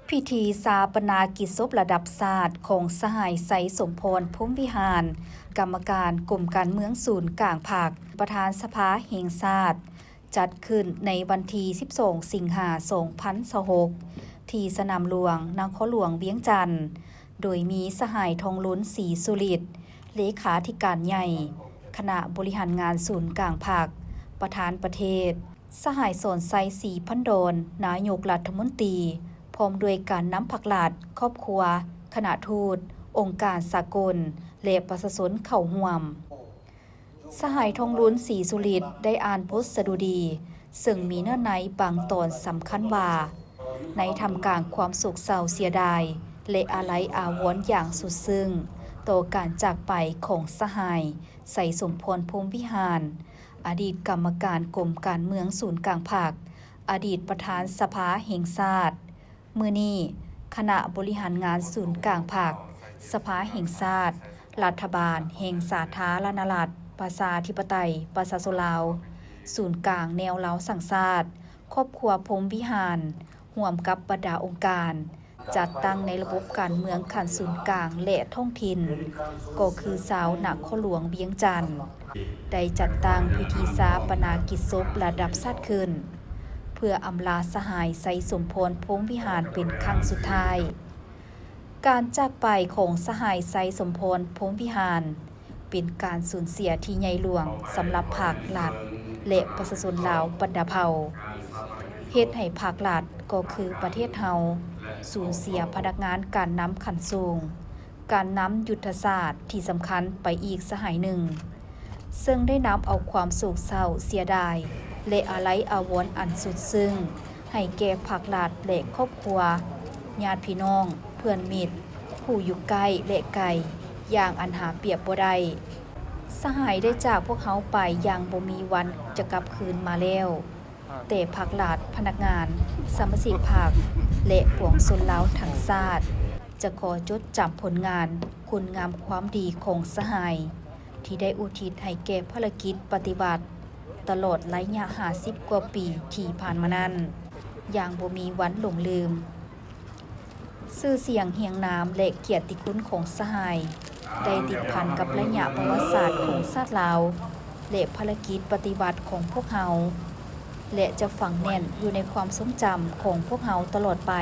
ພິທີຊາປະນາກິດສົບລະດັບຊາດຂອງສະຫາຍ ໄຊສົມພອນ ພົມວິຫານ, ກຳມະການກົມການເມືອງສູນກາງພັກ, ປະທານສະພາແຫ່ງຊາດ, ຈັດຂຶ້ນໃນວັນທີສິບສອງ ສິງຫາ ສອງພັນຊາວຫົກ ທີ່ສະໜາມຫຼວງ ນະຄອນຫຼວງວຽງຈັນ, ໂດຍມີສະຫາຍ ທອງລຸນ ສີສຸລິດ ເລຂາທິການໃຫຍ່ຄະນະບໍລິຫານງານສູນກາງພັກ, ປະທານປະເທດ, ສະຫາຍ ສອນໄຊ ສີພັນດອນ ນາຍົກລັດຖະມົນຕີ, ພ້ອມດ້ວຍການນຳພັກລັດ, ຄອບຄົວ, ຄະນະທູດ, ອົງການສາກົນ ແລະ ປະຊາຊົນເຂົ້າຮ່ວມ. ສະຫາຍ ທອງລຸນ ສີສຸລິດ ໄດ້ອ່ານບົດສະດຸດີ ເຊິ່ງມີເນື້ອໃນບາງຕອນສຳຄັນວ່າ, ໃນທ່າມກາງຄວາມໂສກເສົ້າເສຍດາຍ ແລະ ອາໄລອາວອນຢ່າງສຸດຊຶ້ງຕໍ່ການຈາກໄປຂອງສະຫາຍ ໄຊສົມພອນ ພົມວິຫານ, ອະດີດກຳມະການກົມການເມືອງສູນກາງພັກ, ອະດີດປະທານສະພາແຫ່ງຊາດ, ມື້ນີ້, ຄະນະບໍລິຫານງານສູນກາງພັກ, ສະພາແຫ່ງຊາດ, ລັດຖະບານແຫ່ງສາທາລະນະລັດ ປະຊາທິປະໄຕ ປະຊາຊົນລາວ, ສູນກາງແນວລາວສ້າງຊາດ, ຄອບຄົວພົມວິຫານ, ຮ່ວມກັບບັນດາອົງການ ຈັດຕັ້ງໃນລະບົບການເມືອງຂັ້ນສູນກາງ ແລະ ທ້ອງຖິ່ນ, ກໍຄືຊາວນະຄອນຫຼວງວຽງຈັນ, ໄດ້ຈັດຕັ້ງພິທີຊາປະນາກິດສົບລະດັບຊາດຂຶ້ນ ເພື່ອອຳລາສະຫາຍ ໄຊສົມພອນ ພົມວິຫານ ເປັນຄັ້ງສຸດທ້າຍ. ການຈາກໄປຂອງສະຫາຍ ໄຊສົມພອນ ພົມວິຫານ ເປັນການສູນເສຍທີ່ໃຫຍ່ຫຼວງສຳລັບພັກລັດ ແລະ ປະຊາຊົນລາວບັນດາເຜົ່າ, ເຮັດໃຫ້ພັກລັດ ກໍຄືປະເທດເຮົາ ສູນເສຍພະນັກງານການນຳຂັ້ນສູງ, ການນຳຍຸດທະສາດທີ່ສຳຄັນໄປອີກສະຫາຍໜຶ່ງ, ເຊິ່ງໄດ້ນຳເອົາຄວາມໂສກເສົ້າເສຍດາຍ ແລະ ອາໄລອາວອນອັນສຸດຊຶ້ງ ໃຫ້ແກ່ພັກລັດ ແລະ ຄອບຄົວ, ຍາດພີ່ນ້ອງ, ເພື່ອນມິດ, ຜູ້ຢູ່ໃກ້ ແລະ ໄກ ຢ່າງອັນຫາປຽບບໍ່ໄດ້. ສະຫາຍໄດ້ຈາກພວກເຮົາໄປຢ່າງບໍ່ມີວັນຈະກັບຄືນມາແລ້ວ, ແຕ່ພັກລັດ, ພະນັກງານ, ສະມາຊິກພັກ ແລະ ປວງຊົນລາວທັງຊາດ ຈະຂໍຈົດຈຳຜົນງານ, ຄຸນງາມຄວາມດີຂອງສະຫາຍ ທີ່ໄດ້ອຸທິດໃຫ້ແກ່ພາລະກິດປະຕິວັດ ຕະຫຼອດໄລຍະຫ້າສິບກວ່າປີທີ່ຜ່ານມານັ້ນ ຢ່າງບໍ່ມີວັນຫຼົງລືມ. ຊື່ສຽງ, ຮຽງນາມ ແລະ ກຽດຕິຄຸນຂອງສະຫາຍ ໄດ້ຕິດພັນກັບໄລຍະປະຫວັດສາດຂອງຊາດລາວ ແລະ ພາລະກິດປະຕິວັດຂອງພວກເຮົາ ແລະ ຈະຝັງແໜ້ນຢູ່ໃນຄວາມຊົງຈຳຂອງພວກເຮົາຕະຫຼອດໄປ.